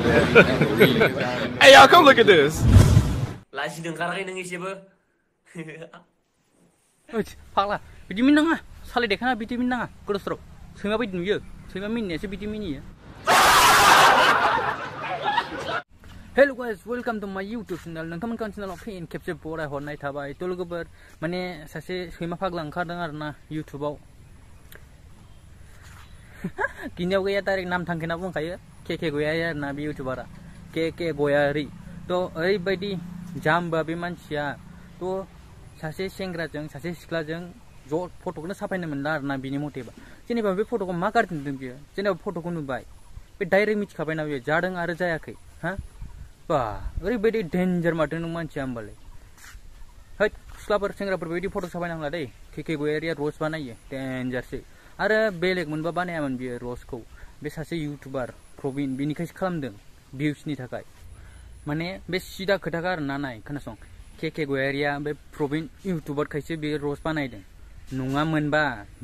Hey, y'all, come look at this. Lagi dengar nang isibu. Faklah, bidik minang ah. Salih dekana bidik minang ah. Kurusro. Sehingga bidik niyo. Sehingga minnya si bidik mini ya. Hello guys, welcome to my YouTube channel. Nonton kan channel Pin Capture Board hornai thabai. Tolo gober mane sase sehima phaglang khadang arna YouTube aw. Kinyau gaya tarik nam thangkena bung kaya. KK Goyari na bi YouTuber. KK Goyari. To oरैबायदि जाम्बा बे मानसिया तो सासे सेंग्राजों सासे सिख्लाजों ज' फट'खौनो साफायनो मोनला आरोना बिनि मथेबा जेनेबा बे फट'खौ मा गारदों बियो जेनेबा फट'खौ नुबाय बे डाइरेक्ट मिथिखाबायना बियो जादों आरो जायाखै हा बा ओरैबायदि डेन्जार माथो नों मानसिया होमबालाय हैद सिख्लाफोर सेंग्राफोर बेबायदि फट' साफायनांला दै केके गयारिया र'स बानायो डेन्जारसै आरो बेलेग मोनबा बानायामोन बियो र'सखौ बे सासे इउटुबार प्रबिन बिनिखायसो खालामदों भिउसनि थाखाय माने बे सिदा खोथाखा आरोना नाय खोनासं केके गयारिया बे प्रबिन इउटुबार खायसो बे र'स बानायदों नङामोनबा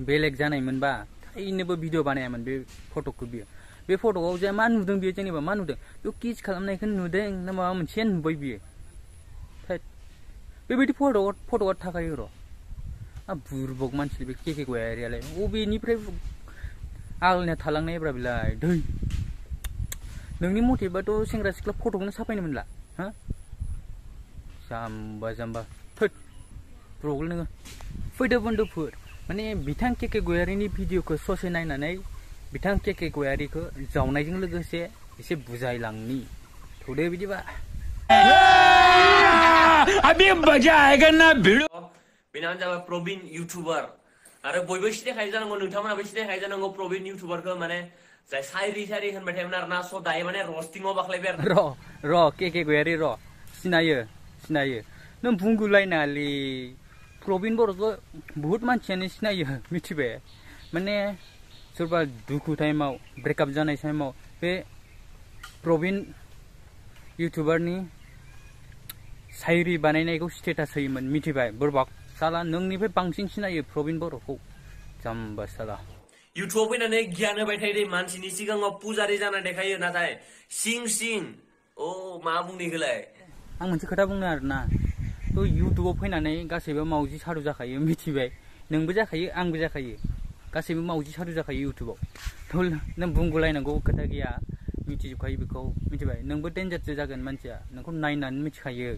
बेलेग जानायमोनबा थारैनोबो भिडिअ बानायामोन बे फट'खौ बियो बे फट'आव जे मा नुदों बियो जेनेबा मा नुदों बेयाव किस खालामनायखौ नुदों ना माबा मोनसे नुबाय बियो बेबायदि फट'आ थाखायो र' बुरबक मानसि बे केके गयारियालाय अबेनिफ्राय आगोलनिया थालांनायब्रा बिलाय दै नोंनि मथेबाथ' सेंग्रा सिख्ला फट'खौनो साफायनो मोनला हा जाम्बा जाम्बा थोद प्रगल नोङो फैदो बन्दुफोर माने बिथां केके गयारिनि भिडिअखौ ससे नायनानै बिथां केके गयारिखौ जावनायजों लोगोसे एसे बुजायलांनि थौदो बिदिबा अभी मजा आएगा ना भिड़ो बेनानो जाबाय प्रबिन इउटुबार आरो बयबो सिनायखायो जानांगौ नोंथांमोनाबो सिनायखायो जानांगौ प्रबिन इउटुबारखौ माने जाय साइरि होनबाय थायोमोन आरोना स' दायो माने रस्टिंआव बाख्लायबाय आरो र' केके गयारि र' सिनायो नों बुंगुलायनालै प्रबिन बर'खौ बुहुत मानसियानो सिनायो मिथिबाय माने सोरबा दुखु टाइमाव ब्रेकआप जानाय टाइमाव बे प्रबिन इउटुबारनि साइरि बानायनायखौ स्टेटास होयोमोन मिथिबाय बोरबाक साला नोंनिफ्राय बांसिन सिनायो प्रबिन बर'खौ जाम्बा साला इउटुबाव फैनानै गियान होबाय थायो दै मानसिनि सिगाङाव पुजारि जाना देखायो नाथाय सिं ओ मा बुंनिखौलाय आं मोनसे खोथा बुंनो आरोना तो इउटुबाव फैनानै गासैबो मावजि सारु जाखायो मिथिबाय नोंबो जाखायो आंबो जाखायो गासैबो मावजि सारु जाखायो इउटुबाव तो नों बुंगुलायनांगौ खोथा गैया मिथिजोबखायो बेखौ मिथिबाय नोंबो डेन्जारसो जागोन मानसिया नोंखौ नायनानै मिथिखायो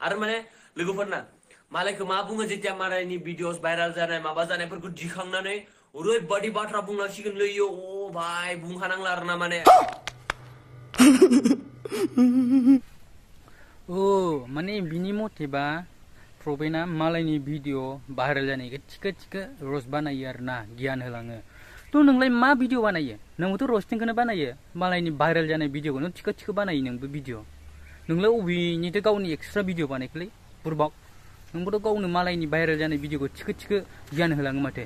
आरो माने लोगोफोरना मालायखौ मा बुङो जेथिया मालायनि भिडिअस भाइराल जानाय माबा जानायफोरखौ दिखांनानै ओरैबायदि बाथ्रा बुंनांसिगोनलै इयो अ भाई बुंखानांला आरोना माने ओ माने बिनि मथेबा प्रबिना मालायनि भिडिअ भाइराल जानायखौ थिखो रस बानायो आरोना गियान होलाङो तो नोंलाय मा भिडिअ बानायो नोंबोथ' रस्टिंखौनो बानायो मालायनि भाइराल जानाय भिडिअखौनो थिखो बानायो नोंबो भिडिअ नोंलाय अबेनिथो गावनि एक्सट्रा भिडिअ बानायखोलै बुरबाक नोंबोथ' गावनो मालायनि भाइरेल जानाय भिडिअखौ थिखो गियान होलाङो माथो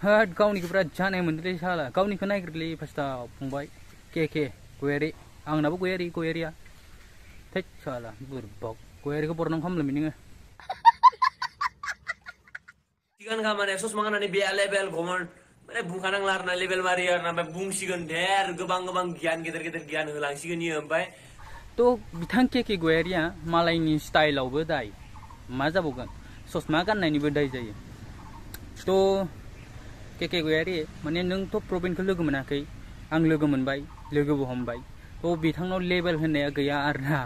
हाट गावनिखौ बिराद जानाय मोनदोंलै साला गावनिखौ नायग्रोलै फार्स्टआव फंबाय केके गयारि आंनाबो गयारिया थैद साला बुरबाक गयारिखौ बरनाम खालामलायबाय नोङो सिगांखा माने ससमा गाननानै बे लेभेल गमन माने बुंखानांला आरोना लेभेल मारियो आरोना ओमफ्राय बुंसिगोन देर गोबां गियान गेदेर गियान होलांसिगोन इयो ओमफ्राय तो बिथां केके गयारिया मालायनि स्टाइलावबो दाय मा जाबावगोन ससमा गाननायनिबो दाय जायो तो केके गयारि माने नोंथ' प्रबिनखौ लोगो मोनाखै आं लोगो मोनबाय लोगोबो हमबाय तो बिथांनाव लेभेल होननाया गैया आरोना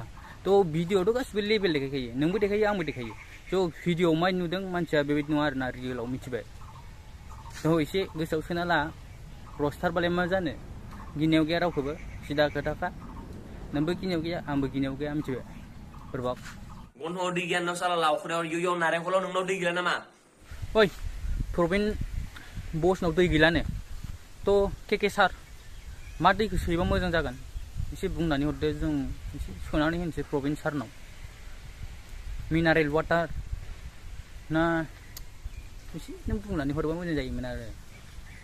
तो भिडिअआवथ' गासिबो लेभेल देखायखायो नोंबो देखायो आंबो देखायो तो भिडिअआव मा नुदों मानसिया बेबायदि नङा आरोना रियेलाव मिथिबाय तो एसे गोसोआव सोना ला रस्टारबालाय मा जानो गिनायाव गैया रावखौबो सिदा खोथाखा नोंबो गिनायाव गैया आंबो गिनायाव गैया मिथिबाय बोरबाक गन्थ'आव दै गैया नोंनाव साला लावखुनायाव इयाव नारेंखलाव नोंनाव दै गैला नामा ओइ प्रबिन बसनाव दै गैलानो तो केके सार मा दैखौ सोयोबा मोजां जागोन एसे बुंनानै हरदो जों एसे सोनानै होनोसै प्रबिन सारनाव मिनारेल वाटार ना एसे नों बुंनानै हरबा मोजां जायोमोन आरो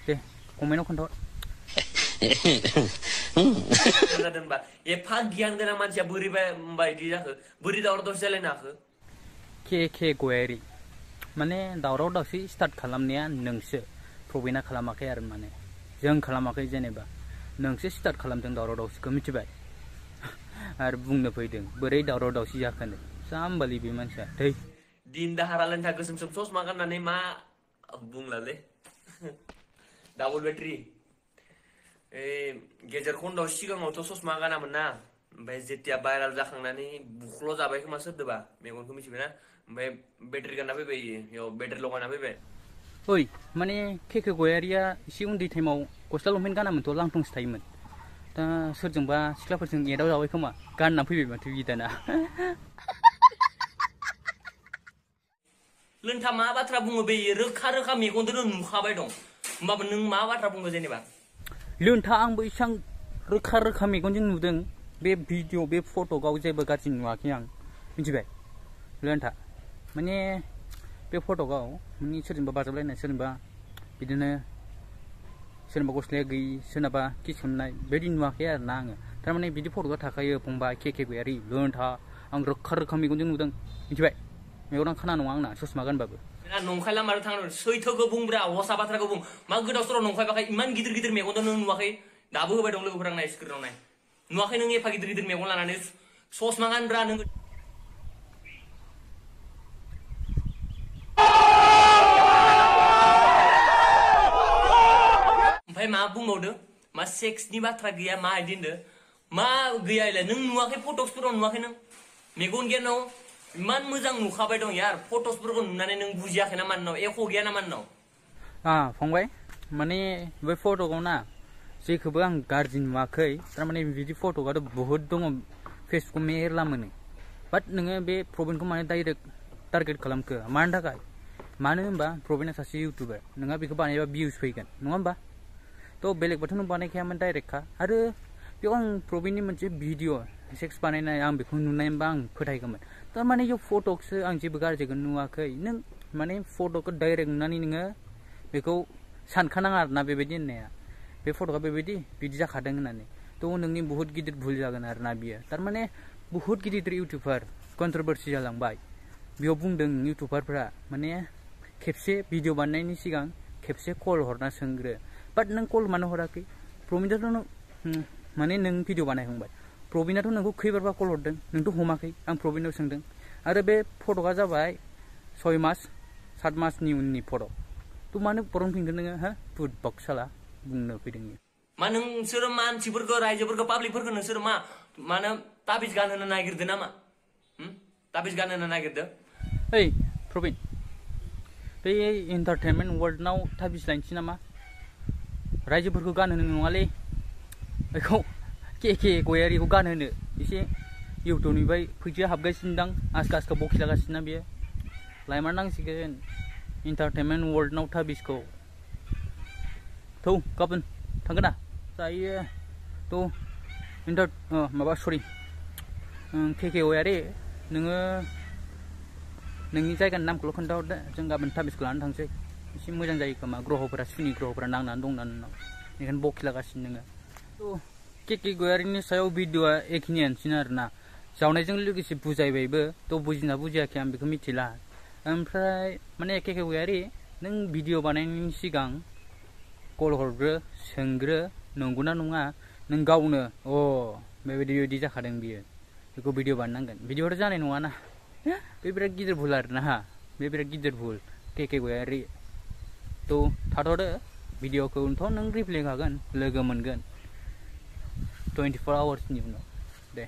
दे कमेन्टआव खोन्थाहर जादोंबा एफा गियान गोनां मानसिया बोरैबायदि जाखो बोरै दावराव दावसि जालायनो हाखो केके गयारि माने दावराव दावसि स्टार्ट खालामनाया नोंसो प्रबिना खालामाखै आरो माने जों खालामाखै जेनेबा नोंसो स्टार्ट खालामदों दावराव दावसिखौ मिथिबाय आरो बुंनो फैदों बोरै दावराव दावसि जाखोनो जाम्बालि बे मानसिया थै दिन दाहारा लेन्था गोसोम सोम ससमा गाननानै मा बुंलालै डाबल बेटारि गेजेर खन्दाव सिगाङावथ' ससमा गानामोन ना ओमफ्राय जेतिया भाइराल जाखांनानै बुख्ल' जाबाय खोमा सोरदोबा मेगनखौ मिथिबायना ओमफ्राय बेटारि गानना फैबाय इयाव बेटारि लगायना फैबाय ओइ माने केके गयारिया एसे उन्दै टाइमाव गस्ला लंपेन्ट गानामोनथ' लांथंसो थायोमोन दा सोरजोंबा सिख्लाफोरजों एदाव जाबाय खोमा गानना फैबाय माथो बिदाना लोंथा मा बाथ्रा बुङो बे रोखा रोखा मेगनजोंनो नुखाबाय दं होमबाबो नों मा बाथ्रा बुङो जेनेबा लोंथा आंबो इसां रोखा रोखा मेगनजों नुदों बे भिडिअ बे फट'आव जेबो गाज्रि नुवाखै आं मिथिबाय लोंथा माने बे फट'आव माने सोरजोंबा बाजाबलायनाय सोरजोंबा बिदिनो सोरनाबा गस्लाया गैयि सोरनाबा किस खालामनाय बेबायदि नुवाखै आरोना आङो थारमाने बिदि फट'आ थाखायो फंबाय केके गयारि लोंथा आं रोखा रोखा मेगनजों नुदों मिथिबाय मेगनाव खाना नङा आंना ससमा गानबाबो नंखाय लामाजों थांनो सैथोखौ बुंब्रा हसा बाथ्राखौ बुं मा गोदाव सोराव नंखाय बाखाय इमान गिदिर गिदिर मेगनजों नों नुवाखै दाबो होबाय दं लोगोफोरा नाय स्क्रिनाव नाय नुवाखै नों एफा गिदिर गिदिर मेगन लानानै ससमा गानब्रा नों ओमफ्राय मा बुंबावदों मा सेक्सनि बाथ्रा गैया मा इदि होनदों मा गैया इलाय नों नुवाखै फटक्सफोराव नुवाखै नों मेगन गियानाव इमान मोजां नुखाबाय दं यार फटक्सफोरखौ नुनानै नों बुजियाखै ना माननाव एख' गैया ना माननाव फंबाय माने बे फट'आव ना जेखौबो आं गाज्रि नुवाखै थारमाने बिदि फट'आथ' बहुद दङ फेसबुकआव मेरला मोनो बाट नोङो बे प्रबिनखौ माने डाइरेक्ट टारगेट खालामखो मानि थाखाय मानो होनबा प्रबिना सासे इउटुबार नोंहा बेखौ बानायबा भिउस फैगोन नङा होमबा थ' बेलेगबाथ' नों बानायखायामोन डाइरेक्टखा आरो बेयाव आं प्रबिननि मोनसे भिडिअ सेक्स बानायनाय आं बेखौ नुनायबा आं फोथायगौमोन थारमाने इयाव फट'खौसो आं जेबो गाज्रिखौ नुवाखै नों माने फट'खौ डाइरेक्ट नुनानै नोङो बेखौ सानखानाङा आरोना बेबायदि होननाया बे फट'आ बेबायदि बिदि जाखादों होननानै थ' नोंनि बुहुत गिदिर भुल जागोन आरोना बियो थारमाने बुहुत गिदिर गिदिर इउटुबार कन्ट्रभारसि जालांबाय बेयाव बुंदों इउटुबारफ्रा माने खेबसे भिडिअ बानायनायनि सिगां खेबसे कल हरना सोंग्रो बाट नों कल मानो हराखै प्रबिनाथ' माने नों भिडिअ बानायखांबाय प्रबिनाथ' नोंखौ खैबारबा कल हरदों नोंथ' हमाखै आं प्रबिनाव सोंदों आरो बे फट'आ जाबाय 6 मास 7 मासनि उननि फट' थ' मानो बरनफिनगोन नोङो हा बुट बक्साला बुंनो फैदों मा नोंसोरो मानसिफोरखौ रायजोफोरखौ पाब्लिकफोरखौ नोंसोरो मानो ताबिज गानहोनो नागिरदो नामा ताबिज गानहोनो नागिरदो ओइ प्रबिन बे एन्टारटेनमेन्ट वर्ल्डनाव ताबिज लायनोसै नामा रायजोफोरखौ गानहोनो नङालै बेखौ केके गयारिखौ गानहोनो एसे इउटुबनिफ्राय फैसा हाबगासिनो दां आसखा आसखा बखिलागासिनो ना बेयो लायमारनांसिगोन एन्टारटेनमेन्ट वर्ल्डनाव ताबिजखौ थौ गाबोन थांगोन ना जायो थ' माबा सरि केके गयारि नोङो नोंनि जायगानि नामखौल' खोन्थाहरदो जों गाबोन ताबिजखौ लानानै थांसै एसे मोजां जायो खोमा ग्रहफोरा सुनि ग्रहफोरा नांनानै दं ना नोंनाव बेखायनो बखिलागासिनो नोङो थ' केके गयारिनि सायाव भिडिअआ एखिनियानोसै आरोना जावनायजों लोगोसे बुजायबायबो थ' बुजिना बुजियाखै आं बेखौ मिथिला ओमफ्राय माने केके गयारि नों भिडिअ बानायनायनि सिगां कल हरग्रो सोंग्रो नंगौना नङा नों गावनो बेबायदि जाखादों बियो बेखौ भिडिअ बानायनांगोन भिडिअआथ' जानाय नङाना बे बिराद गिदिर भुल आरोना बे बिराद गिदिर भुल केके गयारि थ' थाथ'दो भिडिअखौथ' नों रिप्लाय होखागोन लोगो मोनगोन 24 आवार्सनि उनाव दे